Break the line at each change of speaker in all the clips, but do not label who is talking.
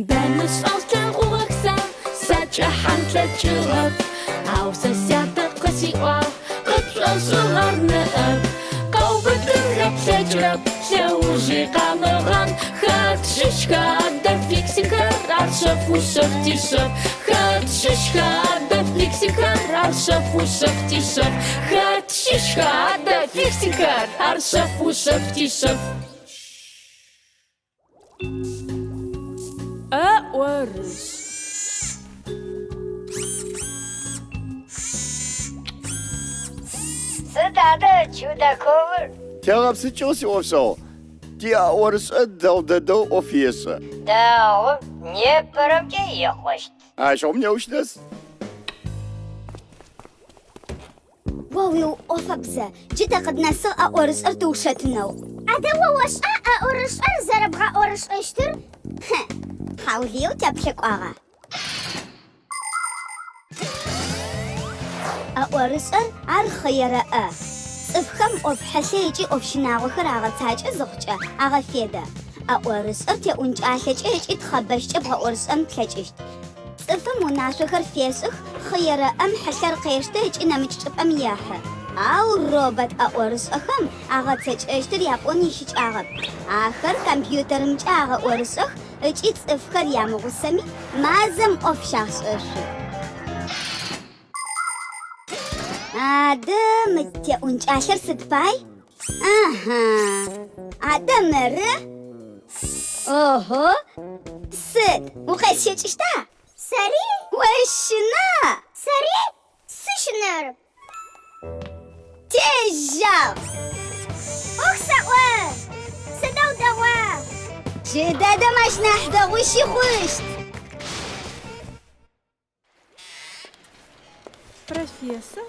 Бэмышӏэу слъэгъугъэх сэ, сакӏэхьан слъэкӏыгъэп. Ау сэ сятэ къысиӏуагъ, къыпшӏошӏыгъэр ныӏэп. Къэубытынхэ плъэкӏырэп, лъэужи къамыгъан. Хэт щыщха адэ фиксикхэр, ар шъэф ушъэф тишъэф. Хэт щыщха адэ фиксикхэр, ар шъэф ушъэф тишъэф. Хэт щыщха адэ фиксикхэр, ар шъэф ушъэф тишъэф. ӏэӏорышӏ.
Сыд адэ Чудаковыр?
Тегъэпсыкӏыгъ сиӏофшӏэгъу. Тиӏэӏорышӏэ дэгъу дэдэу ӏоф ешӏэ.
Дэгъу, непэрэмкӏэ икъущт.
Ащыгъум неущ нэс.
О уиӏофэп зэ, джы тэ къыднэсыгъ ӏэӏорышӏэр тыушэтынэу.
Адэ о ошӏа ӏэӏорышӏэр зэрэбгъэӏорышӏэщтыр?
Хьы, хьаулыеу тяплъэкӏуагъа? ӏэӏорышӏэр ар хъыерэ ӏэ. Цӏыфхэм ӏоф хьылъэ ыкӏи ӏоф щынагъохэр агъэцакӏэ зыхъукӏэ агъэфедэ. ӏэӏорышӏэр теӏункӏалъэкӏэ ыкӏи тхъэбэщкӏэ бгъэӏорышӏэн плъэкӏыщт. Цӏыфым унашъохэр фешӏых, хъыерэ ӏэм хьылъэр къештэ ыкӏи нэмыкӏ чӏыпӏэм ехьы. Ау робот ӏэӏорышӏэхэм агъэцэкӏэщтыр япӏон ищыкӏагъэп. Ахэр компьютерымкӏэ агъэӏорышӏэх ыкӏи цӏыфхэр ямыгъусэми мазэм ӏоф щашӏэшъу. Адэ мы теӏункӏалъэр сыд пай? Аха, адэ мыры? Ого, сыд, укъесщэкӏыщта?
Сэри?
Ощына?
Сэри? Сыщынэрэп.
Тежьагъ!
Ох сэӏо! Сыдэу дэгъуа!
Джыдэдэм ащ нахь дэгъущи хъущт.
Профессор?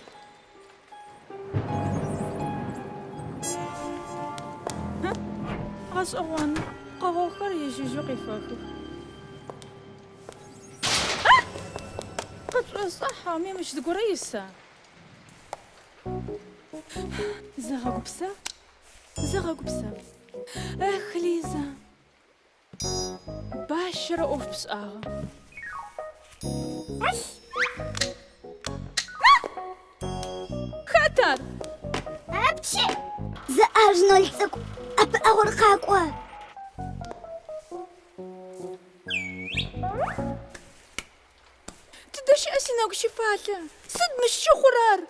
Гъэшӏэгъон, пкъыгъохэр ежь-ежьэу къефэхых. Къыпшӏошӏа хьауми мыщ зыгорэ иса? Зыгъэгупсэф, зыгъэгупсэф. Эх, Лиза! Бащэрэ ӏоф пшӏагъэ. Хэт ар?
Апчи!
Зыӏаж, Нол цӏыкӏу, ӏэпыӏэгъур къакӏо.
Тыдэ щыӏэ синэгущыфалъэ? Сыд мыщ щыхъурэр?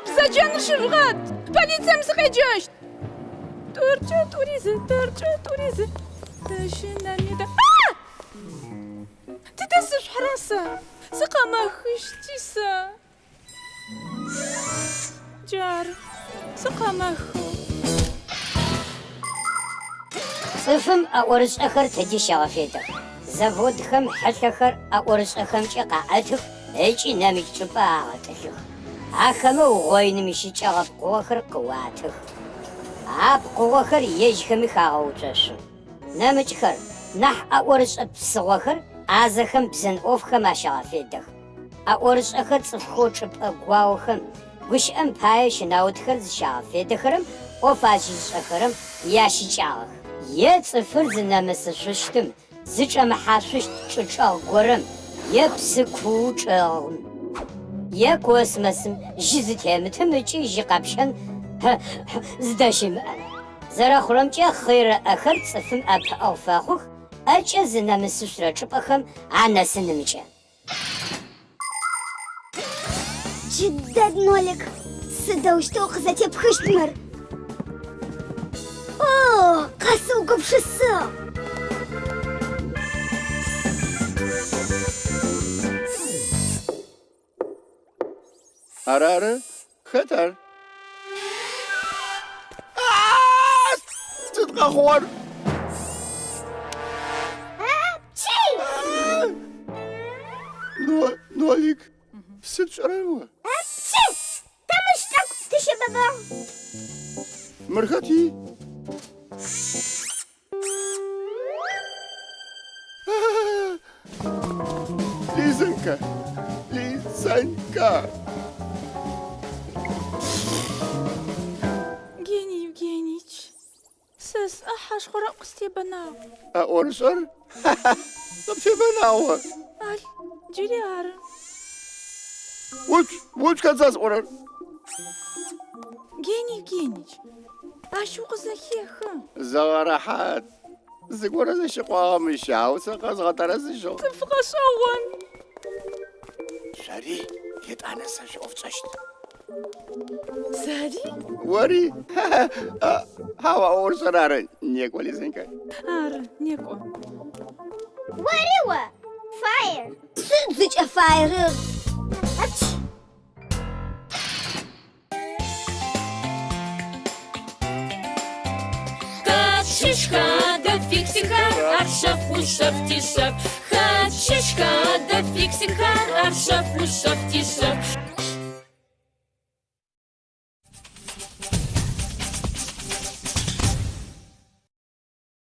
Бзэджэныр щыжъугъэт! Полицием сыкъеджэщт! Тӏуркӏэ тӏури зы, тӏуркӏэ тӏури зы. Тэщынэми тэ... Тыдэ сышъухьыра сэ? Сыкъэмэхыщти сэ. Джары, сыкъэмэхы.
Цӏыфым ӏэӏорышӏэхэр тыди щегъэфедэх. Заводхэм хьылъэхэр ӏэӏорышӏэхэмкӏэ къаӏэтых ыкӏи нэмыкӏ чӏыпӏэ агъэтӏылъых. Ахэмэ угъоиным ищыкӏэгъэ пкъыгъохэр къыуатых. А пкъыгъохэр ежьхэми хагъэуцошъу. Нэмыкӏхэр, нахь ӏэӏорышӏэ псыгъохэр ӏазэхэм бзэн ӏофхэм ащагъэфедэх. ӏэӏорышӏэхэр цӏыфхэу чӏыпӏэ гуаохэм, гущыӏэм пае щэнаутхэр зыщагъэфедэхэрэм ӏоф ащызышӏэхэрэм ящыкӏагъэх. Е цӏыфыр зынэмысышъущтым, зычӏэмыхьашъущт чӏычӏэгъ горэм, е псы куу чӏэгъым, е космосым жьы зытемытым ыкӏи жьы къэпщэн зыдэщымыӏэм. Зэрэхъурэмкӏэ, хъыерэ ӏэхэр цӏыфым ӏэпыӏэгъу фэхъух ӏэкӏэ зынэмысышъурэ чӏыпӏэхэм анэсынымкӏэ.
Джыдэд, Нолик, сыдэущтэу къызэтепхыщт мыр? О, къэсыугупшысыгъ!
Ары, ары, хэт ар? Сыд къэхъугъэр? Нолик, сыд пшӏэрэр о?
Апчи! Тэ мыщ тӏэкӏу тыщыбыбыгъ.
Мыр хэти? Лизонька! Лизонька!
Гений Евгеньевич, сэ сӏэ. Хьэшхъурэӏу къыстебэнагъ.
ӏэӏорышӏэр? Къыптебэнагъ о.
Ал, джыри ары.
Уцу, уцу хэт зэсӏорэр?
Гений Евгеньевич, ащ укъызэхехы.
Зыгъэрэхьат. Зыгорэ зэщыкъуагъэ мыщ, ау сэ къэзгъэтэрэзыжьыгъ.
Цӏыф гъэшӏэгъон.
Шъори етӏанэ сэ шъуиӏоф тшӏэщт.
Сэри?
Ори? Хьау, ӏэӏорышӏэр ары. Некӏо, Лизонька.
Ары, некӏо.
Ори о, фаер.
Сыд зыкӏэфаерыр?
Апчи!
Хэт щыщха адэ фиксикхэр, ар шъэф ушъэф тишъэф. Хэт щыщха адэ фиксикхэр, ар шъэф ушъэф тишъэф.